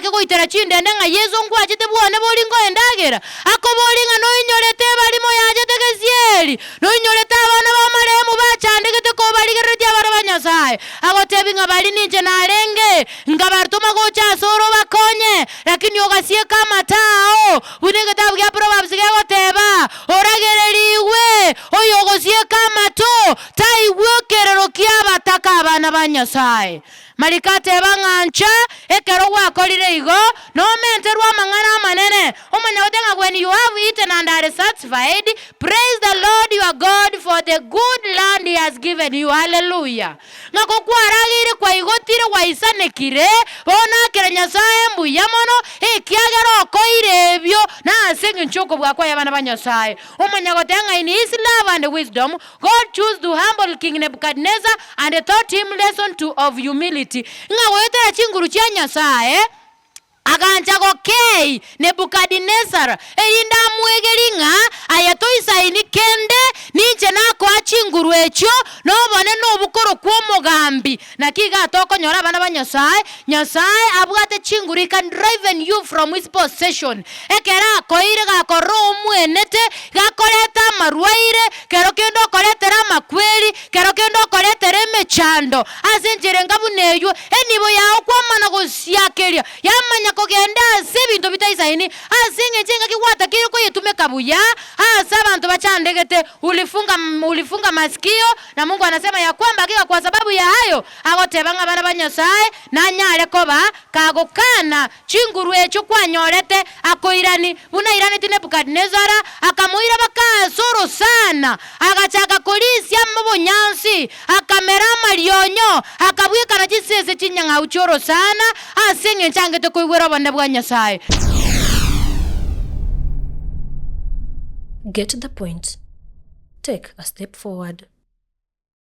Ochake goitera chindende ng'a Yeso nkwachete bwane bori nkoe endagera? Akobori ng'a noinyorete ebarimo yachete gesieri, noinyorete abana b'amaremu bachandegete kobarigereretie abana ba Nyasae. Agotebi ng'a bari ninche narenge, nkabatoma gocha asore obakonye, lakini ogasieka amato ao, buna egetabu gia Proverbs gegoteba, Oragererigwe oyogosieka amato, taigwe ekerero ki'abataka abana ba Nyasae. Mariko ateba ng'a ncha, ekero gwakorire igo, nomenterwe amang'ana amanene. Omanya goteba ng'a when you have eaten and are satisfied, praise the Lord your God for the good land he has given you. Hallelujah! Ng'a kokwarageire kwaigotire gwaisanekire, bono akera Nyasae mbuya mono, ekiagera okoire ebio nase engencho y'okobua kwaye abana ba Nyasae. Omanya goteba ng'a in his love and wisdom, God chose to humble King Nebuchadnezzar and taught him lesson to of humility, ng'a goetera chinguru chia Nyasae, agancha gokei Nebukadinesara, erinde amwegerie ng'a aye toisaini kende, ninche nakoa chinguru echio, na obonene obokorokwa omogambi. Naki iga tokonyora abana ba Nyasae, Nyasae abwate chinguru, he can driven you from his possession. Ekero akoeire gakorora omwenete, gakoreta amarwaire, kero kende okoretera amakweri, kero kende okoretera emechando, ase enchera enga buna eywo, enibo yao kwamana gosiakeria, yamanya kogenda ase ebinto bitaisaini, ase eng'encho engaki gwatakeire koyetumeka buya, ase abanto bachandegete, ulifunga ulifunga masikio, Na Mungu anasema ya kwamba hakika kwa sababu ya hayo, agoteba ng'a abana ba Nyasae nanyare koba kagokana chinguru echio kwanyorete, akoirani, buna airaneti Nebukadinesara, akamoira baka ase orosana, agachaka korisia obonyansi, akamera amarionyo, akabwekana chisese chinyang'au chi'orosana, ase engencho angete koigwera obonene bwa Nyasae. Get the point. Take a step forward.